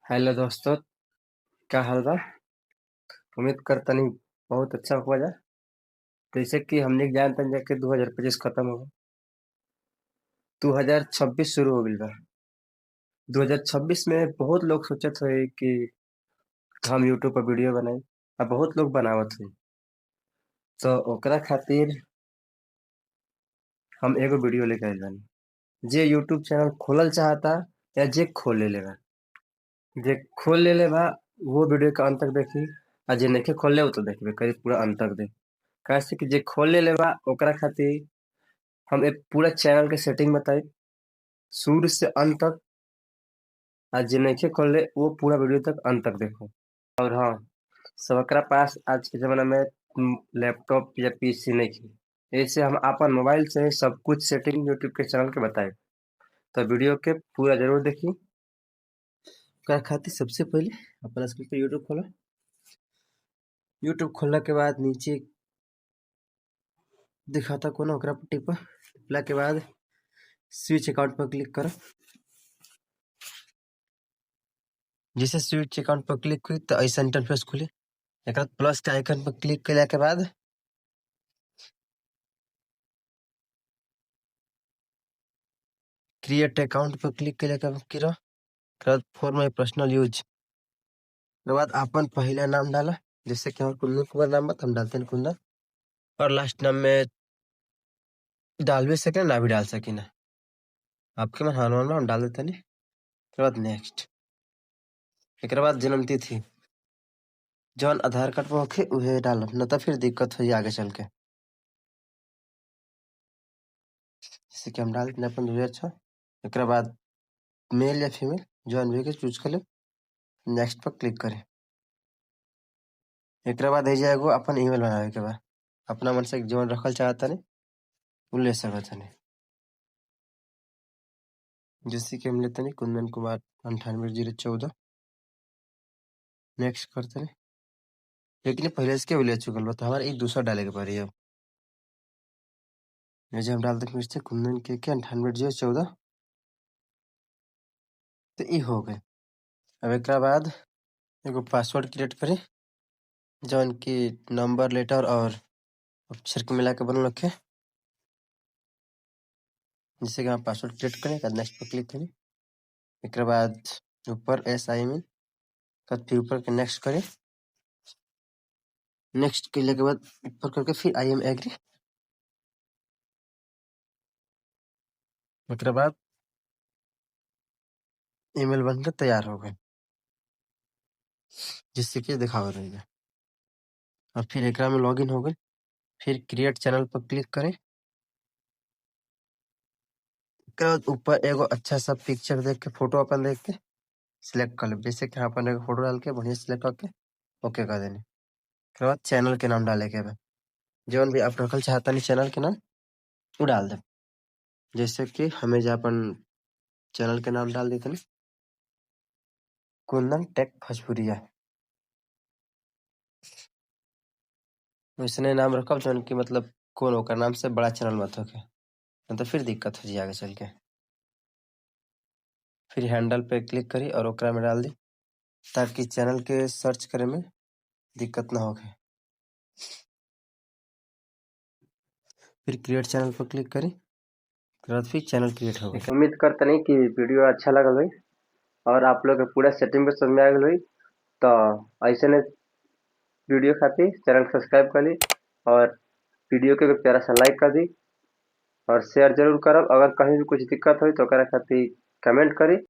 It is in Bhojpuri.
हेलो दोस्तों, का हाल बा? उम्मीद करतनी बहुत अच्छा होखल जा। जैसे कि हमनी के जानतनी जा कि 2025 खत्म हो गइल। 2026 शुरू हो गइल बा। 2026 में बहुत लोग सोचत होई कि हम यूट्यूब पर वीडियो बनाई आ बहुत लोग बनावत होई। तो ओकरा खातिर हम एगो वीडियो लेके आइल बानी। जे यूट्यूब चैनल खोलल चाहता या जे खोल लेले बा। जे खोल लेले बा वो वीडियो के अंत तक देखी आ जे नइखे खोलले उ तो देखबे करी पूरा अंत तक देखी। काहे से कि जे खोल लेले बा ओकरा खातिर हम एक पूरा चैनल के सेटिंग बताई शुरू से अंत तक आ जे नइखे खोलले वो पूरा वीडियो तक अंत तक देखो। और हाँ, सबकरा पास आज के ज़माना में लैपटॉप या पीसी नइखे। ऐसे हम आपन मोबाइल से सब कुछ सेटिंग यूट्यूब के चैनल के बताई। तो वीडियो के पूरा जरूर देखी। ओकरा खातिर सबसे पहिले अपना स्क्रीन पे यूट्यूब खोला। यूट्यूब खोलला के बाद नीचे दिखाता कोनो ओकरा पर टिपा। टिपला के बाद स्विच अकाउंट पर क्लिक करो। जैसे स्विच अकाउंट पर क्लिक हुई तो ऐसा इंटरफेस खुली। एकरा प्लस के आइकन पर क्लिक कइला के बाद क्रिएट अकाउंट पर क्लिक कइला के बाद फॉर my personal use. ओकरा बाद आपन पहला नाम डाला, जैसे कि हमर कुंदन कुमार नाम बा त हम डालते हैं कुंदन। और लास्ट नाम में डाल भी सकें ना भी डाल सकीना। आपके मन हनुमान हम डाल देते नहीं। ओकरा बाद नेक्स्ट। एकरा बाद जन्म तिथि जौन आधार कार्ड पर होखे उहे डालब, न त फिर दिक्कत होई आगे चल के। जैसे कि हम डाल देते अपन 2006। एकरा बाद मेल या फीमेल जौन भी के चूज कर लेब। नेक्स्ट पर क्लिक करी। एकरा बाद एइजा एगो अपन ईमेल बनावे के बा। अपना मन से जौन रखल चाहतानी उ ले सकतानी। जैसे कि हम लेतानी कुंदन कुमार 98014। नेक्स्ट करतनी। लेकिन पहले से के ले चुकल बा त हमारा एक दूसरा डाले के पड़ी अब। एइजा हम डाल देते फिर से कुंदन के 98014। तो इ हो गइल। अब एकरा बाद एगो पासवर्ड क्रिएट करी जौन कि नंबर, लेटर और अक्षर के मिला के बनल होखे। जैसे कि हम पासवर्ड क्रिएट करी एकरा नेक्स्ट पर क्लिक करी। एकरा बाद ऊपर एस I mean फिर ऊपर के नेक्स्ट करी। नेक्स्ट कइला के बाद ऊपर करके फिर I am agree. एकरा बाद ईमेल बन के तैयार हो गइल। जिससे कि दिखावत रही। और फिर एकरा में लॉगिन हो गइल। फिर क्रिएट चैनल पर क्लिक करी। एकरा बाद ऊपर एगो अच्छा सा पिक्चर देख के फोटो अपन देख के सिलेक्ट कर लेब। जैसे कि अपन एगो फोटो डाल के बढ़िया सिलेक्ट करके ओके कर देनी। एकरा बाद चैनल के नाम डाले के बा। जौन भी आप रखल चाहतानी चैनल के नाम उ डाल देब। जैसे कि हम एइजा अपन चैनल के नाम डाल देतानी कुंदन टेक भोजपुरिया। वैसने नाम रखब जौन कि मतलब कोनो ओकर नाम से बड़ा चैनल मत होखे, न त फिर दिक्कत हो जाई आगे चल के। फिर हैंडल पे क्लिक करी और ओकरा में डाल दी ताकि चैनल के सर्च करे में दिक्कत ना होखे। फिर क्रिएट चैनल पर क्लिक करी। ओकरा बाद फिर चैनल क्रिएट हो गइल। उम्मीद करतनी कि वीडियो अच्छा लगल होई और आप लोग के पूरा सेटिंग भी समझ में आ गइल होई। तो ऐसने वीडियो खातिर चैनल सब्सक्राइब कर ली और वीडियो के प्यारा सा लाइक कर दी और शेयर जरूर करब। अगर कहीं भी कुछ दिक्कत होई तो ओकरा खातिर कमेंट करी।